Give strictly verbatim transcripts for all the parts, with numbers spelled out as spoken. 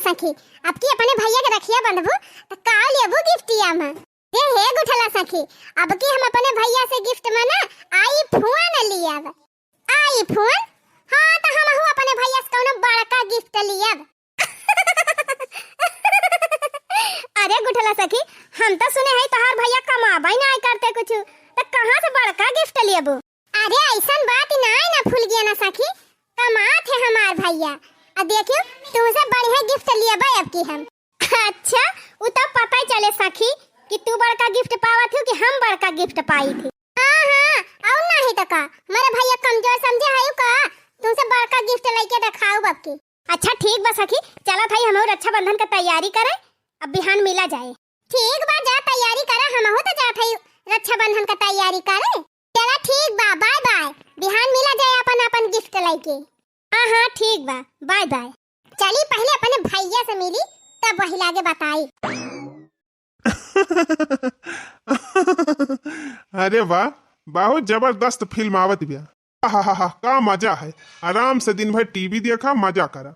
सखी, अब की अपने भैया के रखिया बंधबू, त का लेबू गिफ्टिया में? दे हे गुठला सखी, अब की हम अपने भैया से गिफ्ट में ना iPhone लियब। iPhone? हाँ, त हमहू अपने भैया से कौनो बड़का गिफ्ट लियब। अरे गुठला सखी, हम तो सुने हई तोहार भैया कमाबे नाहीं करते कुछ, त कहाँ से बड़का गिफ्ट लेबू? अरे अइसन बात नाहीं ना फुलगिया ना सखी, कमात है हमार भैया। अब देखियो, तुमसे बढ़िया गिफ्ट लेबे अब की हम। अच्छा, उ तो पता ही चले सखी कि तू बड़का गिफ्ट पावत हो कि हम बड़का गिफ्ट पाई थी। हाँ, हाँ, और नाहीं तो का, हमारे भैया कमजोर समझे है का? तुमसे बड़का गिफ्ट लेके दिखाओ अब की। अच्छा ठीक बा सखी, चलत हई हमहू रक्षाबंधन के तैयारी करे, अब बिहान मिला जाए। ठीक बा, जा तैयारी करा, हमहू तो जात हई रक्षाबंधन के तैयारी करे। चला ठीक बा, बाय बाय, बिहान मिला जाए अपन अपन गिफ्ट लेके। हाँ हाँ ठीक बा, बाय बाय। चली पहले अपने भैया से मिली, तब वही लागे बताई। अरे वाह, बहुत जबरदस्त फिल्म आवत बिया। आहाहा, का मजा है। आराम से दिन भर टीवी देखा, मजा करा।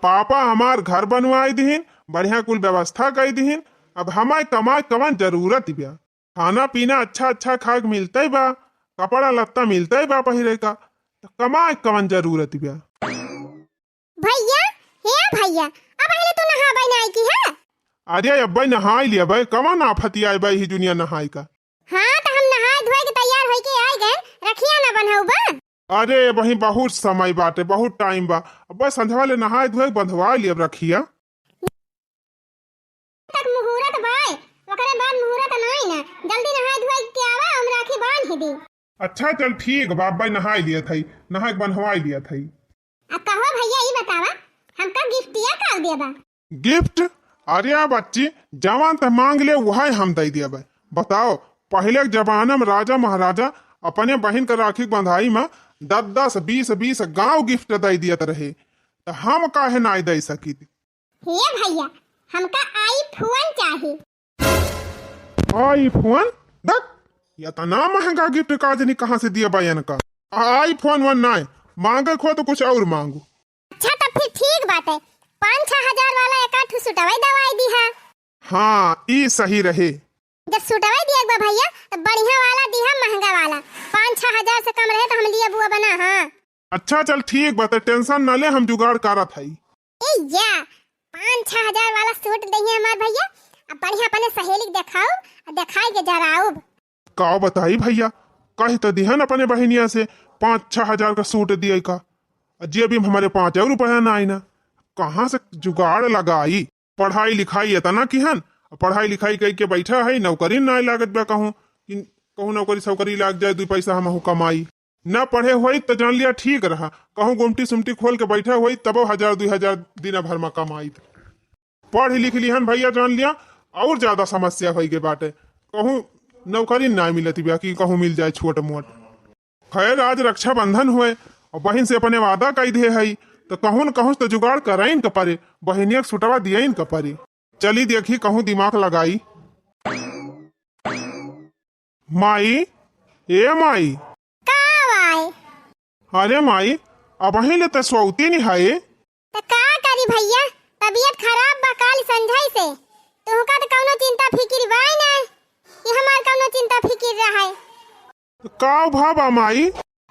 पापा हमार घर बनवाई दिहिन, बढ़िया कुल व्यवस्था कई दिहिन। अब हमार कमाई कवन जरूरत बिया? खाना पीना अच्छा अच्छा खाए के मिलते बा, कपड़ा लत्ता मिलते बा पहिरे का, तो कमाई कवन जरूरत बिया? भैया, हे भैया, अब पहले तू नहाबे नाहीं की है? अरे अब्बे नहाई लिया बे, कवन आफत आई बे ही दुनिया नहाई का? हाँ, तो हम नहाए धोए के तैयार होई के आई गए, रखिया ना बन्हउबा। अरे वही बहुत समय बाटे, बहुत टाइम बा। अब्बे संझवा ले नहाए धोए बंधवा लिया रखिया। तक मुहूर्त बाय, ओकरे बाद मुहूर्त नाई ना। जल्दी नहाए धोए के आवा, हम राखी बांध ही दी। अच्छा चल ठीक बा, अब्बे नहाई लिया थई, नहाए के बंधवाई लिया थई। अब कहो भैया, ई बतावा, हमका गिफ्टिया का देबा? गिफ्ट? अरे बच्ची, जवान त मांग ले, वही हम दे देबे। बताओ, पहले के जमाना में राजा महाराजा अपने बहिन के राखी के बंधाई में दस दस, बीस बीस गांव गिफ्ट दे दियत रहे, त हम काहे नाई दे सकित? हे भैया, हमका iPhone चाही। iPhone? दक, इतना महंगा गिफ्ट का जनी कहाँ से दिया बा इनका? iPhone वन नाय, मांगे खो तो कुछ और मांगू। अच्छा, तब फिर ठीक बाटे, पाँच छह हजार वाला एक आध ठो सुटवाई दवाई दिहा। हाँ, ई सही रहे। जब सुटवाई दिया बा भैया, तो बढ़िया वाला दिहा, महंगा वाला। पाँच छह हजार से कम रहे तो हम लिए बुआ बना, हाँ। अच्छा चल ठीक बा, त टेंशन ना ले, हम जुगाड़ करत हई। ए या, पाँच छह हजार वाला सूट दइहे हमार भैया, अब बढ़िया अपने सहेली के देखाऊ, आ देखाई के जराउब। का बताई भैया, कह त दिहन अपने बहिनिया से पाँच छह हजार का सूट दिए का, आ जेबी में हमारे पाँच रुपया ना आई ना, कहाँ से जुगाड़ लगाई? पढ़ाई लिखाई इतना किहन, आ पढ़ाई लिखाई कई के बैठा है, नौकरी ना लागत बा कहूँ कि कहूँ नौकरी सौकरी लाग जाए, दू पैसा हमहू कमाई। ना पढ़े होई त जान लिया ठीक रहा, कहूँ गुमटी सुमटी खोल के बैठे होई तबो हजार दुई हजार दिन भर में कमाई। पढ़ लिख लिहन भैया जान लिया और ज्यादा समस्या होई के बाटे, कहूँ नौकरी ना मिलत बिया कि कहूँ मिल जाए छोट मोट। खैर आज रक्षाबंधन हुए और बहिन से अपने वादा कई दे हई, तो कहूँ न कहूँ तो जुगाड़ कराइन के परे, बहिनिया के सुटवा दियाइन के परे। चली देखी कहूँ दिमाग लगाई। माई, ए माई। का बाय? अरे माई, अबहीं ले त सोवती नहीं है। त का करी भैया, तबीयत खराब बा काल संझाई से। तुहका त कौनो चिंता फिकिर बाय ना, कि हमार कौनो चिंता फिकिर रहे। का भा बा माई?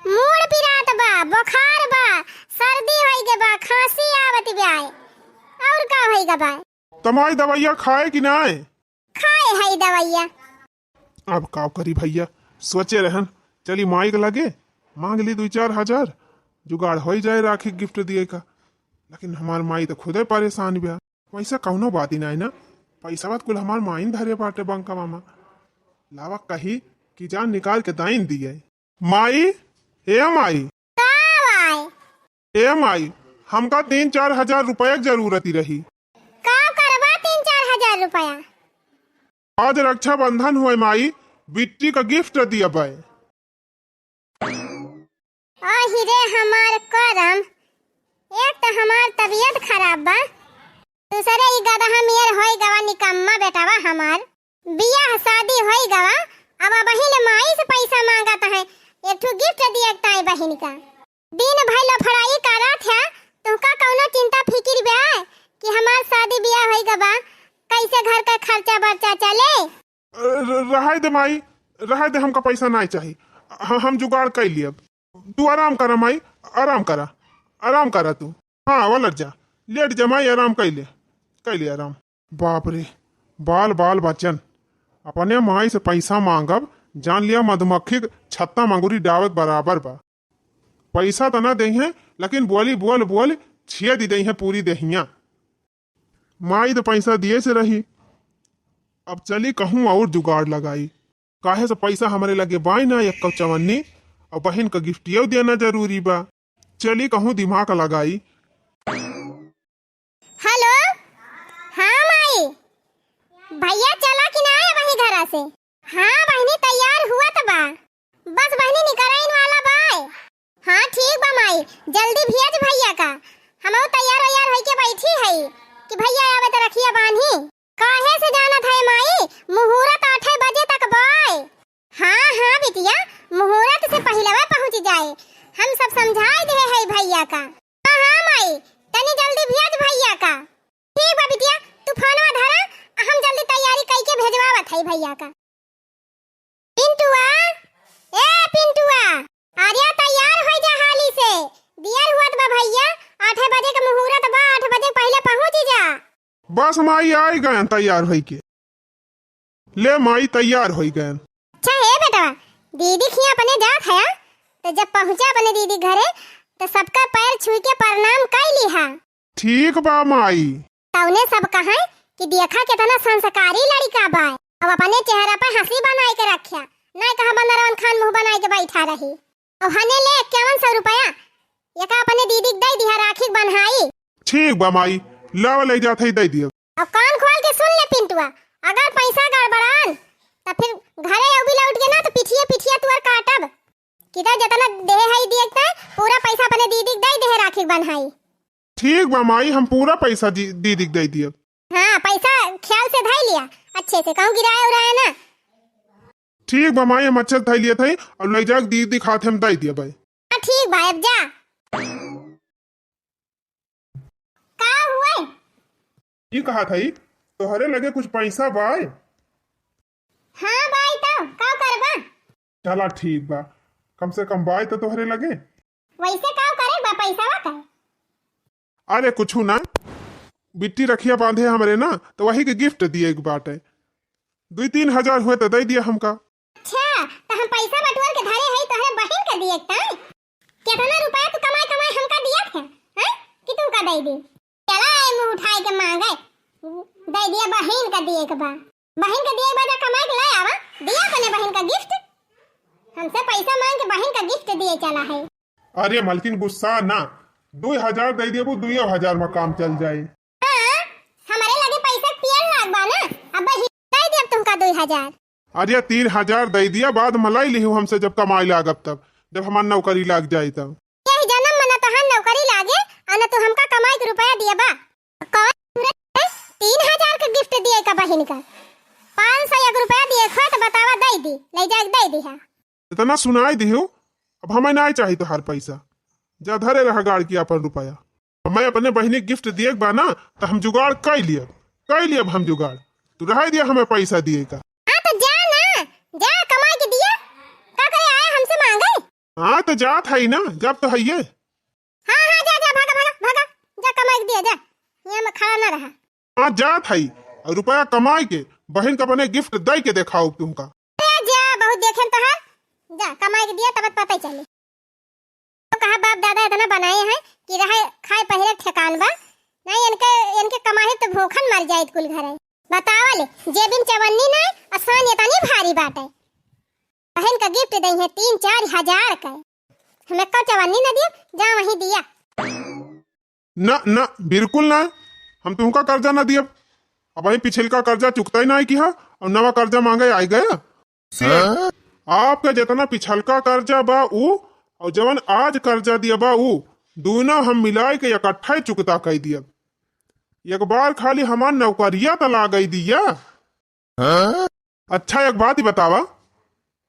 मूड़ पिरात बा, बुखार बा, सर्दी होई के बा, खांसी आवत बा, और का होई के बा? त माई दवाइया खाए कि नाय? खाए हई दवाइया। अब का करी भैया, सोचे रहन, चली माई के लगे, मांग ली दुई चार हजार, जुगाड़ होई जाए राखी गिफ्ट दिए का। लेकिन हमार माई तो खुदे परेशान बा। वैसे कौनो बात ही नाय ना, पैसा बात कुल हमार माई धरे बाटे बंकवा में। लावा कही कि जान निकाल के दाइन दिए। माई, ए माई। का बाय? ए माई, हमका तीन चार हजार रुपया के जरूरत ही रही। का करबा तीन चार हजार रुपया? आज रक्षाबंधन हुए माई, बिट्टी का गिफ्ट दिया बाय। ओ हिरे हमार करम, एक तो हमार तबीयत खराब बा, दूसरे ई गदहा मियर होई गवा निकम्मा बेटवा हमार। बियाह शादी होई गवा, अब बहिन माई से पैसा मांगत है, एक ठो गिफ्ट दिए ताई बहिन का। दिन भर लफड़ाई करत है, तुहका कौनो चिंता फिकिर बा कि हमार ए माई, रहे दे, हमका पैसा नाई चाही, ह-, हम जुगाड़ कइ लियब। तू आराम करा माई, आराम करा, आराम करा तू। हाँ, वलट जा, लेट जा माई, आराम कइ ले, कइ ले आराम। बाप रे, बाल बाल बचन, अपने माई से पैसा मांगब, जान लिया मधुमक्खी के छत्ता मंगुरी डावे के बराबर बा। पैसा त ना देइहें, लेकिन बोली बोल बोल छेद देइहें पूरी देहिया। माई त पैसा दिए से रही, अब चली कहूँ और जुगाड़ लगाई। काहे से पैसा हमरे लगे बाय ना एक्को चवन्नी, और बहिन का गिफ्टियो देना जरूरी बा। चली कहूँ दिमाग लगाई। हेलो, हाँ माई, भैया चला कि ना आए वही घरा से? हाँ बहिनी, तैयार हुआ त बा, बस बहिनी निकराइन वाला बाय। हाँ ठीक बा माई, जल्दी भेज भैया का, हमहू तैयार वैयार होइके बैठी हई कि भैया आवे त रखिया बांधी। काहे से जानत है माई, मुहूर्त आठे बजे तक बाय। हाँ हाँ बिटिया, मुहूर्त से पहिलवा पहुँच जाए, हम सब समझाए दे है भैया का। हाँ हाँ माई, तनी जल्दी भेज भैया का। ठीक बा बिटिया, तू फोनवा धरा, हम जल्दी तैयारी कइके भेजवावत है भैया का। पिंटुआ, ए पिंटुआ, अरे तैयार होइ जा हाली से, दियर हुअत बा भैया, आठे बजे के मुहूर्त बा, आठ बजे पहिले पहुँची जा। बस माई, आइ गयन तैयार होइके। ले माई, तैयार होइ गयन। अच्छा हे बेटवा, दीदी खिया अपने जात हया, त जब पहुँचा अपने दीदी घरे, त सबका पैर छुइके प्रणाम कइ लिहा। ठीक बा माई। तउने सब कहे कि देखा केतना संस्कारी लड़िका बा। अब अपने चेहरा पे हँसी बनाइके रख्या, नाहीं कहा बंदरवन खान मुँह बनाइके बैठा रही। अब हने ले इक्यावन सौ रुपया, एका अपने दीदी के दइ दिहा राखी के बन्हाई। ठीक बा माई, लावा लइ जात हई दइ दियब। अब कान खोल के सुन ले पिंटुआ, अगर पैसा गड़बड़ान त फिर घरे अउबी लौट के ना त पिठिया पिठिया तुअर काटब। किधर जेतना देहे हई दिए के पूरा पैसा अपने दीदी के दइ दिहे राखी के बन्हाई। ठीक बा माई, हम पूरा पैसा दी-, दीदी के दइ दियब। हाँ, पैसा ख्याल से धइ लिया, अच्छे से, कहूँ गिराए उराए ना। ठीक बा माई, हम अच्छे से धइ लियत हई, अब लइ जाके दीदी के हाथे हम दइ दियब भाई। हाँ, ठीक बा, अब जा। का हुए? ई कहत हई, तोहरे लगे कुछ पैसा बाय? हाँ बाय, तो का करबा? चला ठीक बा, कम से कम बाय तो तोहरे लगे। वैसे का करे बा पैसावा का? अरे कुछु ना, बिट्टी रखिया बांधे हमरे ना, तो वही के गिफ्ट दिए के बाटे। दुई तीन हजार हुए तो दे दिया हमका। अच्छा, तो हम पैसा बटुअर के धरे हई तोहरे बहिन के दिए के ताई? केतना रुपया तू कमाई कमाई हमका दिया थे, हैं? कि तू का दे दी? चला ए मुंह उठाए के मांगे, दे दिया बहिन का दिए के बा। बहिन के दिए बा, जा कमाई के ले आवा, दिया अपने बहिन का गिफ्ट। हमसे पैसा मांग के बहिन का गिफ्ट दिए चला है। अरे मलकिन गुस्सा ना, दुई हजार दे देबू, दुइयो हजार में काम चल जाई। हाँ, हमरे लगे पैसा पियल लाग बा ना, अब बहिन दे देब तुमका दुई हजार। अरे तीन हजार दे दिया, बाद में लाई लिहू हमसे जब कमाई लागब तब, जब हमार नौकरी लाग जाई तब। यही जन्म में न तोहार नौकरी लागे, आ न तू हमका कमाई के रुपया दिए बा। कौन रे? तीन हजार के गिफ्ट दिए का बहिन का? पाँच सौ एक रुपया दिए खो तो बतावा, दे दी, ले जाके दे दी है। इतना सुनाई दिहू, अब हमें नाई चाही तोहार पैसा। जा धरे रहा गाड़ के अपन रुपया। हमें अपने बहिनी के गिफ्ट दिए के बा ना, तो हम जुगाड़ कई लियब, कई लियब हम जुगाड़। तू रह दिया हमें पैसा दिए का। हाँ तो जा ना, जा कमाई के दिया। का करे आया हमसे मांगे? हाँ तो जात है ना, जब तो है ये। हाँ, हाँ, जा, जा, भागा, भागा, भागा। जा, कमाई के दिया, जा। यहाँ में खड़ा ना रहा। हाँ, जात हई। और रुपया कमाई के, बहिन का अपने गिफ्ट दई के देखाओ तुमका। अरे जा, बहुत देखेन तोहार। जा, कमाई के दिया, तब पता ही चले। तो कहा बाप दादा इतना बनाए हैं कि रहे खाए पहले ठेकान बा। नहीं, इनके, इनके कमाई तो भूखन मर जाए कुल घर है। बतावा ले, जेबिन चवन्नी नहीं, आसान इतनी भारी बात है। बहन का गिफ्ट दई है तीन चार हजार का। हमें कौ चवन्नी न दिया, जा वहीं दिया। ना, ना, बिल्कुल ना। हम तुमका कर्जा ना दियब। अब वही पिछलका कर्जा चुकता ही ना किहा और नवा कर्जा मांगे आई गया। हाँ? आपका जितना पिछलका कर्जा बा ऊ और जवन आज कर्जा दिया बा ऊ, दोनों हम मिलाई के इकट्ठा ही चुकता कर दियब। एक बार खाली हमार नौकरिया त लागई दिया। हाँ? अच्छा, एक बात ही बतावा,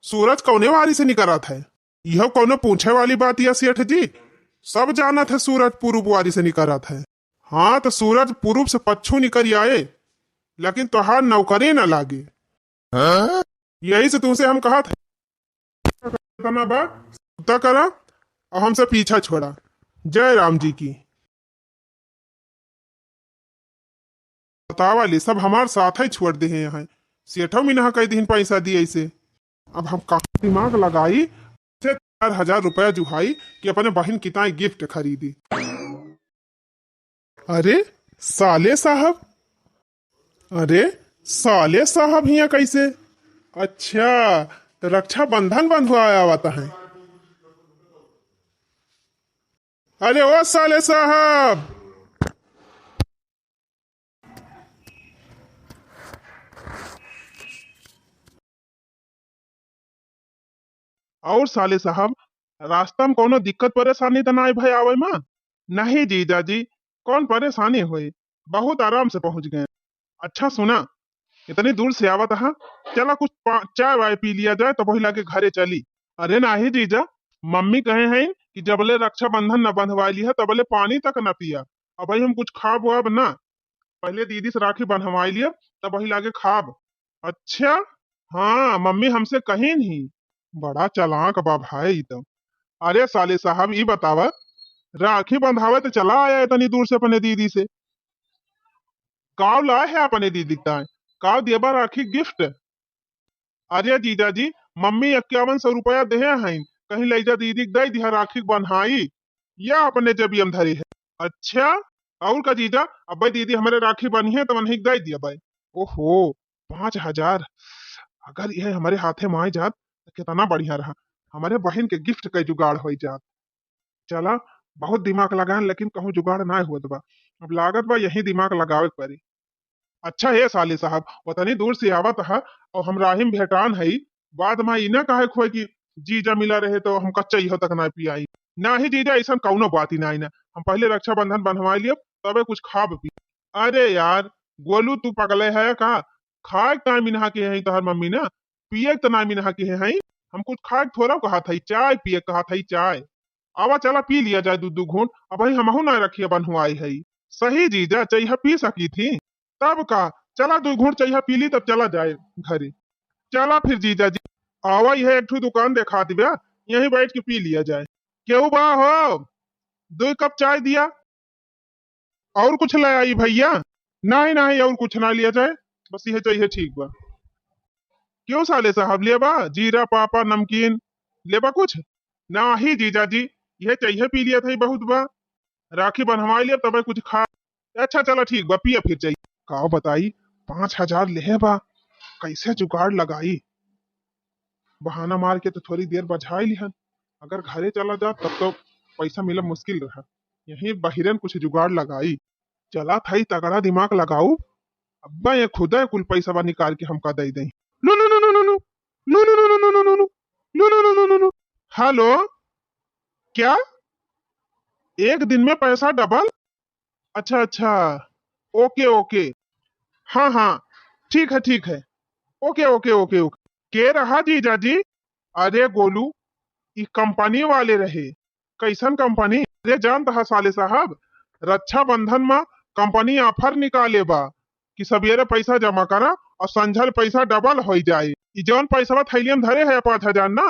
सूरज कौने वारी से निकरत है? यह कौनो पूछे वाली बात या सेठ जी? सब जानत है सूरज पूरब वारी से निकरत है। हाँ, तो सूरज पूरब से पच्छू निकल आए, लेकिन तोहार नौकरी न लागे। हाँ? यही से तुमसे हम कहा था, इतना बा, सुता करा और हमसे पीछा छोड़ा। जय राम जी की। बतावा ले, सब हमार साथ ही छोड़ दे हैं यहाँ। सेठो मिनहा कह दिहिन पैसा दिए ऐसे। अब हम कहाँ दिमाग लगाई, से चार हजार रुपया जुहाई कि अपने बहन की ताई गिफ्ट खरीदी। अरे साले साहब, अरे साले साहब हियाँ कैसे? अच्छा, तो रक्षाबंधन बंधवाए आवत हैं। अरे ओ साले साहब। और साले साहब, रास्ता में कौनो दिक्कत परेशानी त नाय भय आवे मा? नहीं जीजा जी, कौन परेशानी होई, बहुत आराम से पहुंच गए। अच्छा सुना, इतनी दूर से आवत हा, चला कुछ पा-, चाय वाय पी लिया जाए, तब वही लागे घरे चली। अरे नाही जीजा, मम्मी कहे हैं कि जबले रक्षाबंधन न बंधवा लिया तबले पानी तक न पिया। अब भाई हम कुछ खाब वाब ना, पहले दीदी से राखी बंधवाई लिया, तब वही लागे खाब। अच्छा, हाँ, मम्मी हमसे कही नहीं। बड़ा चालाक बा भाई ई तो। अरे साले साहब, ई बतावा, राखी बंधावे तो चला आया इतनी दूर से अपने दीदी से, काव लाए है अपने दीदी ताए? काव देबा राखी गिफ्ट? अरे जीजा जी, मम्मी इक्यावन सौ रुपया देहे हैं, कहीं ले जा दीदी के दे दिया राखी बंधाई, या अपने जबियम धरी है। अच्छा, और का जीजा, अब्बे दीदी हमारे राखी बनी है तो उन्हीं के दे दिया भाई। ओहो, पाँच हजार, अगर यह हमारे हाथे में आ जात तो कितना बढ़िया रहा, हमारे बहन के गिफ्ट का जुगाड़ हो जात। चला, बहुत दिमाग लगान, लेकिन कहूँ जुगाड़ ना होत बा। अब लागत बा यही दिमाग लगावे के पड़ी। अच्छा हे साले साहब, वतनी दूर से आवत ह और हम राही में भेटान हई, बाद में ई ना कहे खोए कि जीजा मिला रहे तो हम कच्चा इहो तक ना पियाई। नाही जीजा, ऐसन कौनो बात ही नाही ना। हम पहले रक्षाबंधन बंधवा लियब, तबे कुछ खाब पी। अरे यार, गोलू तू पगले है का? खाए के टाइम इनहा के हैं तोहर मम्मी ना, पिए के तो नाम इनहा के हैं। हम कुछ खाए के थोड़ा कहा था, चाय पिए कहा था, चाय। आवा चला पी लिया जाए दू दू घूंट, अब भाई हमहू ना रखिए बंधवाई है। सही जीजा, चैहा पी सकी थी। तब का, चला दू घूंट चैहा पी ली, तब चला जाए घरे। चला फिर जीजा जी, आवा यह एक ठो दुकान देखा दिबा, यहीं बैठ के पी लिया जाए। केहू बा हो, दो कप चाय दिया। और कुछ ले आई भैया? नहीं, नहीं, और कुछ ना लिया जाए, बस यह चाहिए, ठीक बा। क्यों साले साहब, लेबा जीरा, पापड़, नमकीन लेबा कुछ? नाही जीजा जी, यह चाहिए, पी लिया था, बहुत बा। राखी बंधवा लिया, तबे कुछ खा। अच्छा, चला ठीक बा, पिया फिर चाहिए। का बताई, पाँच हजार लेहे बा, कैसे जुगाड़ लगाई? बहाना मार के तो थोड़ी देर बझाई लिहन, अगर घरे चला जात तब तो पैसा मिलब मुश्किल रहा। यहीं बहिरन कुछ जुगाड़ लगाई। चला थाई तगड़ा दिमाग लगाऊ, अब्बा ये खुदा कुल पैसा बा निकाल के हमका दे दे। No no no no no no no no no no no no no no no no no no no. Hello, क्या एक दिन में पैसा डबल? अच्छा, अच्छा, ओके, ओके, हाँ, हाँ, ठीक है, ठीक है, ओके, ओके, ओके, ओके। के रहा जीजा जी? अरे गोलू, ई कंपनी वाले रहे। कैसन कंपनी? अरे जानत हा साले साहब, रक्षाबंधन मा कंपनी ऑफर निकाले बा कि सबेरे पैसा जमा करा और संझल पैसा डबल हो जाए। ई जौन पैसा थैलियम धरे है पाँच हजार ना,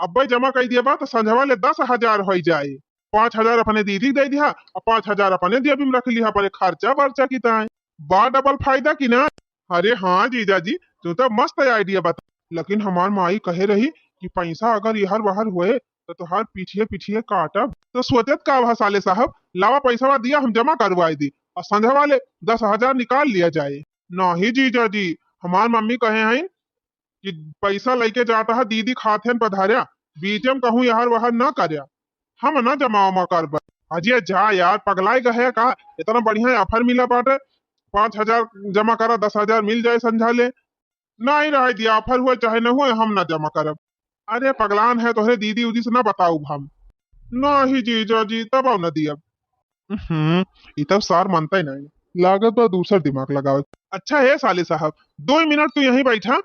अब्बे जमा कर दिया बा तो संझवा ले दस हजार हो जाए। पाँच हजार अपने दीदी के दे दिया और पाँच हजार अपने जेबी में रख लिया, अपने खर्चा वर्चा की ताए। बा डबल फायदा की ना? अरे हाँ जीजा जी, तू तो मस्त आइडिया बता, लेकिन हमार माई कहे रही कि पैसा अगर इहर बाहर हुए तो तोहार पीछिए पीछिए काटब। तो सोचत का भा साले साहब, लावा पैसा दिया, हम जमा करवाए दी और संझवा ले दस हजार निकाल लिया जाए। नहीं जीजा जी, हमार मम्मी कहे हैं कि पैसा लेके जाता है दीदी खाथेन पधार्या, बीच में कहूँ यहर वहर ना कर्या, हम ना जमा उमा करबे। अजय जा यार, पगलाए गए का? इतना बढ़िया ऑफर मिला बाटे, पाँच हजार जमा करा, दस हजार मिल जाए संझा ले। नहीं रहे दिया, ऑफर हुए चाहे न हुए, हम ना जमा करब। अरे पगलान है, तोहरे दीदी उदी से ना बताऊ हम। नहीं जीजा जी, तब न दियब। हम्म, ई तब सार मानता ही नहीं। लागत बा दूसर दिमाग लगावे। अच्छा हे साले साहब, दो मिनट तू यहीं बैठा,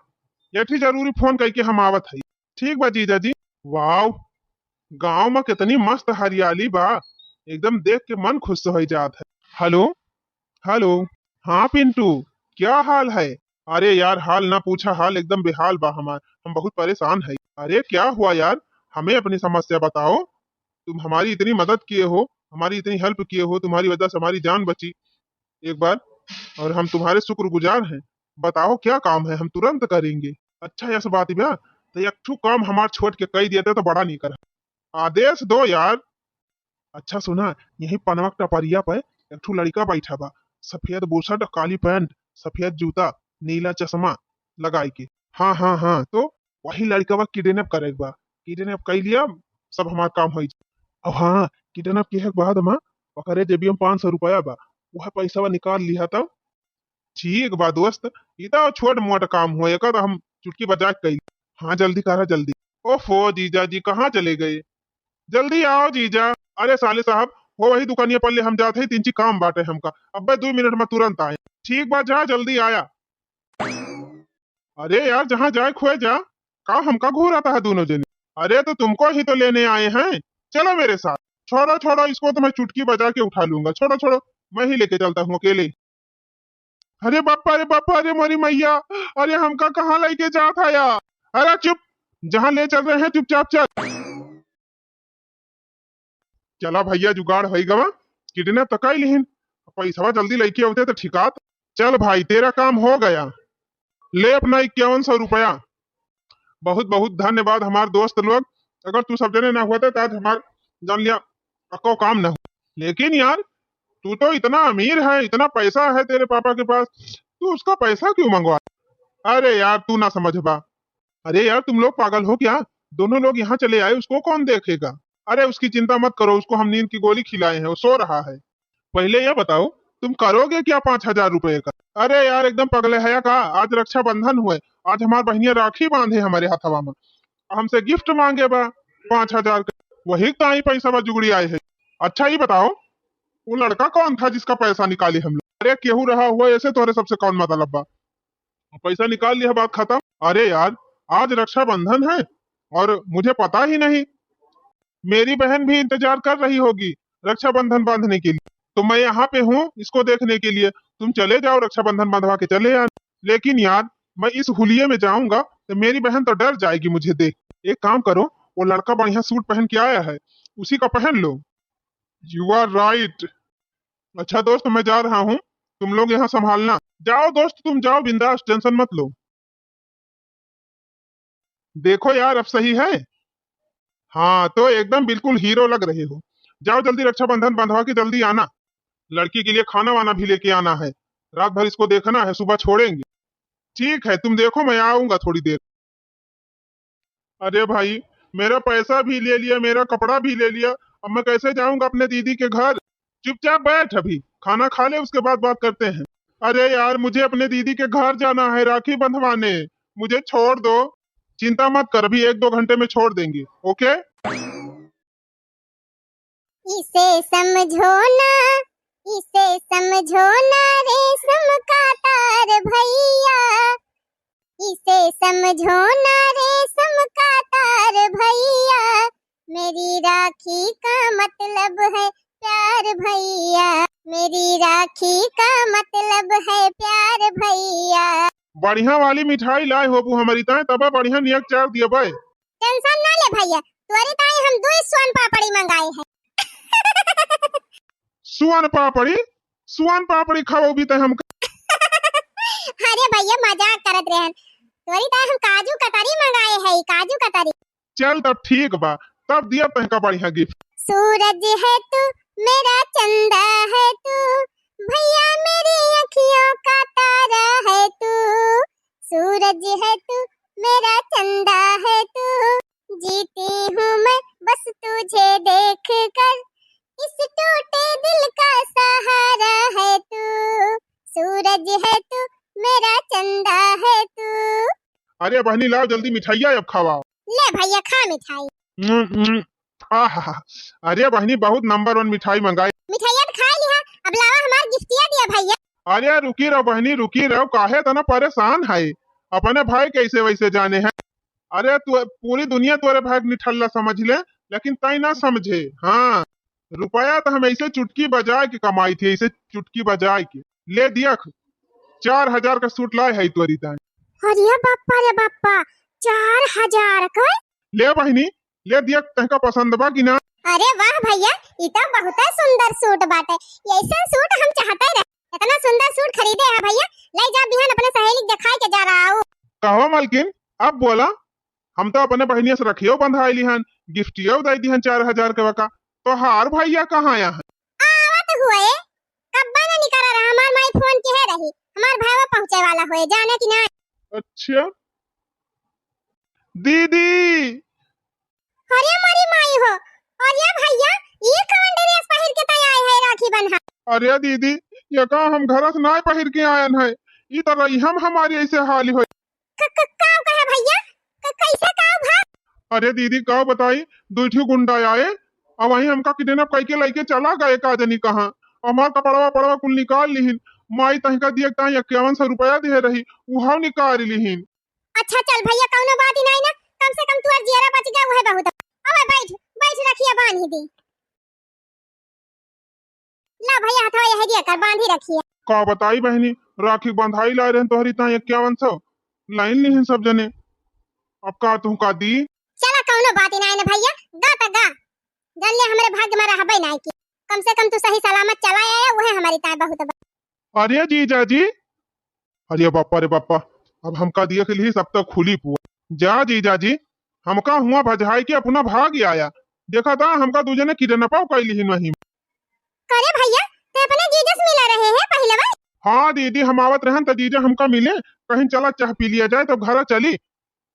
एठी जरूरी फोन करके हम आवत हई। ठीक बा जीजा जी। वाव, गांव में कितनी मस्त हरियाली बा, एकदम देख के मन खुश हो जात है। हेलो, हेलो, हाँ पिंटू, क्या हाल है? अरे यार, हाल ना पूछा, हाल एकदम बेहाल बा हमार, हम बहुत परेशान है। अरे क्या हुआ यार, हमें अपनी समस्या बताओ। तुम हमारी इतनी मदद किए हो, हमारी इतनी हेल्प किए हो, तुम्हारी वजह से हमारी जान बची एक बार, और हम तुम्हारे शुक्रगुजार हैं। बताओ क्या काम है, हम तुरंत करेंगे। अच्छा यस बात बा, तो एक ठो काम हमार छोड़ के कई देते तो बड़ा नीक रहा। आदेश दो यार। अच्छा सुना, यही पनवा के टपरिया पे एक ठो लड़का बैठा बा, सफेद बुशर्ट, काली पैंट, सफेद जूता, नीला चश्मा लगाई के। हाँ हाँ हाँ, तो वही लड़कवा किडनैप करे के बा। किडनैप कर लिया, सब हमार काम हो जाए। अब हाँ, किडनैप किए के बाद में ओकरे जेबिया में पाँच सौ रुपया बा, वह पैसा निकाल लिया तब। ठीक बा दोस्त, ई तो छोट मोट काम हो, एकर तो हम चुटकी बजा के कइली। हाँ जल्दी करा जल्दी। ओफो जीजा जी, कहाँ चले गए? जल्दी आओ जीजा। अरे साले साहब, हो वही दुकानिया पर ले, हम जाते हैं, तीन ची काम बाटे हमका, अब्बे दो मिनट में तुरंत आए। ठीक बा, जा जल्दी आया। अरे यार, जहाँ जाए खोए जा, का हमका घूराता है दोनों जने? अरे तो तुमको ही तो लेने आए हैं, चलो मेरे साथ। छोड़ो छोड़ो, इसको तो मैं चुटकी बजा के उठा लूंगा। छोड़ो छोड़ो, मैं ही लेके चलता हूँ अकेले। अरे बापा रे बापा, अरे मोरी मैया, अरे हमका कहाँ लेके जात है यार? अरे चुप, जहाँ ले चल रहे हैं चुपचाप चल। चला भैया, जुगाड़ होई गवा, किडनैप तो कई लिहिन, पैसवा जल्दी लेके होते तो ठिकात। चल भाई, तेरा काम हो गया, ले अपना इक्यावन सौ रुपया। बहुत बहुत धन्यवाद हमार दोस्त लोग, अगर तू सब जने ना होते तो आज हमार जान लिया अको काम ना हो। लेकिन यार, तू तो इतना अमीर है, इतना पैसा है तेरे पापा के पास, तू उसका पैसा क्यों मंगवा? अरे यार, तू ना समझ बा। अरे यार, तुम लोग पागल हो क्या? दोनों लोग यहाँ चले आए, उसको कौन देखेगा? अरे उसकी चिंता मत करो, उसको हम नींद की गोली खिलाए हैं, वो सो रहा है। पहले यह बताओ, तुम करोगे क्या पाँच हजार रुपए का? अरे यार, एकदम पगले है का? आज रक्षाबंधन हुए, आज हमार बहनिया राखी बांधे हमारे हथवा में, हमसे गिफ्ट मांगे बा पाँच हजार का, वही ताई पैसा बा जुगड़ी आए है। अच्छा ये बताओ, वो लड़का कौन था जिसका पैसा निकाले हम लोग? अरे केहू रहा हुआ, ऐसे तोहरे सबसे कौन मतलब बा? पैसा निकाल लिया, बात खत्म। अरे यार, आज रक्षाबंधन है और मुझे पता ही नहीं, मेरी बहन भी इंतजार कर रही होगी रक्षाबंधन बांधने के लिए, तो मैं यहाँ पे हूँ इसको देखने के लिए। तुम चले जाओ, रक्षाबंधन बांधवा के चले आना। लेकिन यार, मैं इस हुलिये में जाऊंगा तो मेरी बहन तो डर जाएगी मुझे देख। एक काम करो, वो लड़का बढ़िया सूट पहन के आया है, उसी का पहन लो। You are right। अच्छा दोस्त, मैं जा रहा हूँ, तुम लोग यहाँ संभालना। जाओ दोस्त, तुम जाओ बिंदास, टेंशन मत लो। देखो यार, अब सही है? हाँ, तो एकदम बिल्कुल हीरो लग रहे हो। जाओ जल्दी रक्षाबंधन बंधवा के जल्दी आना। लड़की के लिए खाना वाना भी लेके आना है, रात भर इसको देखना है, सुबह छोड़ेंगे। ठीक है, तुम देखो, मैं आऊंगा थोड़ी देर। अरे भाई, मेरा पैसा भी ले लिया, मेरा कपड़ा भी ले लिया, अब मैं कैसे जाऊंगा अपने दीदी के घर? चुपचाप बैठ, अभी खाना खा ले, उसके बाद बात करते हैं। अरे यार, मुझे अपने दीदी के घर जाना है राखी बंधवाने, मुझे छोड़ दो। चिंता मत कर, अभी एक दो घंटे में छोड़ देंगे। ओके। इसे समझो ना, इसे समझो ना रेशम का तार भैया, इसे समझो ना रेशम का तार भैया, मेरी राखी का मतलब है प्यार भैया, मेरी राखी का मतलब है प्यार भैया। बढ़िया वाली मिठाई लाए होबू हमरी ताए, तबे बढ़िया नियक चार दियबे। टेंशन ना ले भैया, तोरी ताई हम दो सोन पापड़ी मंगाए हैं। सोन पापड़ी? सोन पापड़ी खवाबू ते हमका? अरे भैया, मजाक करत रहन। तोरी ताई हम काजू कतरी मंगाए हैं, काजू कतरी। चल तब ठीक बा, तब दिया तहका बढ़िया गिफ्ट। सूरज है तू, मेरा चंदा है तू, भैया मेरी अखियों का तारा है तू। सूरज है तू, मेरा चंदा है तू, जीती हूँ मैं बस तुझे देख कर, इस टूटे दिल का सहारा है तू। सूरज है तू, मेरा चंदा है तू। अरे बहनी, लाओ जल्दी मिठाइया अब खावा। ले भैया, खा मिठाई। हम्म, हम्म। आहा, अरे बहनी, बहुत नंबर वन मिठाई मंगाई। मिठाइया तो खा लिहा, अब लावा हमार गिफ्टिया दिया भैया। अरे रुकी रहो बहनी, रुकी रहो, काहे इतना परेशान है? अपने भाई कैसे वैसे जाने हैं? अरे तू, पूरी दुनिया तोरे भाई के निठल्ला समझ ले, लेकिन तय ना समझे। हाँ, रुपया तो हम ऐसे चुटकी बजाए के कमाई थी, ऐसे चुटकी बजाए के। ले दिया ख-, चार हजार का सूट लाए है तोरी ताई। अरे बाप्पा रे बाप्पा, चार हजार का? ले बहिनी, ले दिया, तहका पसंद बा कि ना? अरे वाह भैया, ई तो बहुत सुंदर सूट बाटे। ऐसन सूट हम चाहते रहे। इतना सुंदर सूट खरीदे है भैया, ले जा बिहान अपने सहेली के दिखाए के जा रहा हूँ। कहवा मलकिन, अब बोला, हम तो अपने बहिनिया से रखियो बंधाई लिहन, गिफ्टियो दे दिहन चार हजार के वका। तोहार भैया कहाँ आया है? आवत हुए, कब्बा ना निकला रहा, हमार माई फोन किहे रही, हमार भाईवा पहुँचे वाला हुए, जाने कि ना? अच्छा दीदी। अरे मोरी माई हो, अरे भैया, ये कवन ड्रेस पहिर के तय आए है राखी बन्हा? अरे दीदी, ये का हम घर से नाय पहिर के आयन है, ई तो रही हम हमारी ऐसे हाल होई। क-, क-, काव कहे भैया? क-, कैसे काव भा? अरे दीदी, काव बताई, दुई ठो गुंडा आए, अब वहीं हमका किडनैप करके लेके चला गए का जनी कहाँ। हमार कपड़वा पड़वा कुल निकाल लिहिन। माई तहका दिए ताई इक्यावन सौ रुपया दिए रही, उहाव निकाल लिहिन। अच्छा चल भैया, कौनो बात ही नहीं ना, कम से कम तुअर जियरा बच गया, वह बहुत। अब बैठ, बैठ, रखिया बांध ही दी। ला भैया, हथवा यह दिया कर, बांधी रखिया। का बताई बहनी, राखी बंधाई लाए रहन तोहरी ताई इक्यावन सौ, लाइन लिहिन सब जने। अब का तू का दी? चला, कौनो बात ही नहीं ना भैया, गा त गा, जान ले हमरे भाग्य में रहबे नहीं की। कम से कम तू सही सलामत चला आया, वह हमारी ताई बहुत बा। अरे जीजा जी, अरे बापा रे बापा, अब हमका दिए के लिए सब तक खुली पुआ। जा जीजा जी, हमका हुआ भजाई के अपना भाग आया। देखा था हमका दू जने किडनैप कर लिहिन वहीं। करे भैया, ते अपने जीजा से मिला रहे हैं पहले भाई? हाँ दीदी, हम आवत रहन त जीजा हमका मिले, कहीं चला चाह पी लिया जाए, तब घर चली।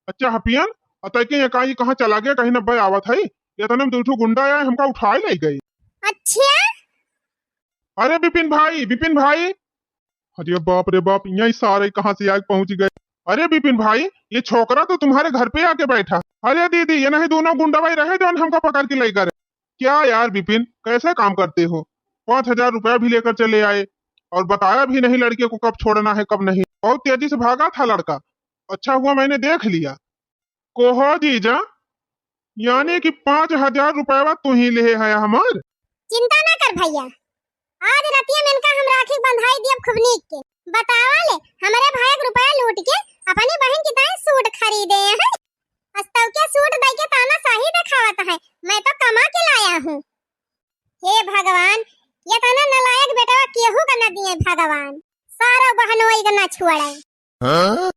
अच्छा हपियन, अतई के एकाई कहाँ चला गया, कहीं न बे आवत है। इतने में दू ठो गुंडा आए, हमका उठाए ले गए। अच्छा? अरे बिपिन भाई, बिपिन भाई। अरे बाप रे बाप, यही सारे कहाँ से आके पहुंच गए। अरे बिपिन भाई, ये छोकरा तो तुम्हारे घर पे आके बैठा। अरे दीदी, ये नहीं दोनों गुंडा भाई रहे जो हमका पकड़ के ले गए। क्या यार बिपिन, कैसे काम करते हो? पाँच हजार रुपया भी लेकर चले आए और बताया भी नहीं लड़के को कब छोड़ना है, कब नहीं। बहुत तेजी से भागा था लड़का, अच्छा हुआ मैंने देख लिया। कोहो जीजा, यानी कि पाँच हजार रुपया तू ही ले है हमार? चिंता ना कर भैया, आज रतिया में इनका हम राखी बंधाई दियब खूब नीक के। बतावा ले, हमरे भाई के रुपया लूट के अपनी बहन की ताई सूट खरीदे हैं। अस्तव के सूट दे के तानाशाही दिखावत है, मैं तो कमा के लाया हूँ। हे भगवान, ये तना नालायक बेटवा केहू का न दिए भगवान, सारा बहनोई का न छोड़े। हाँ?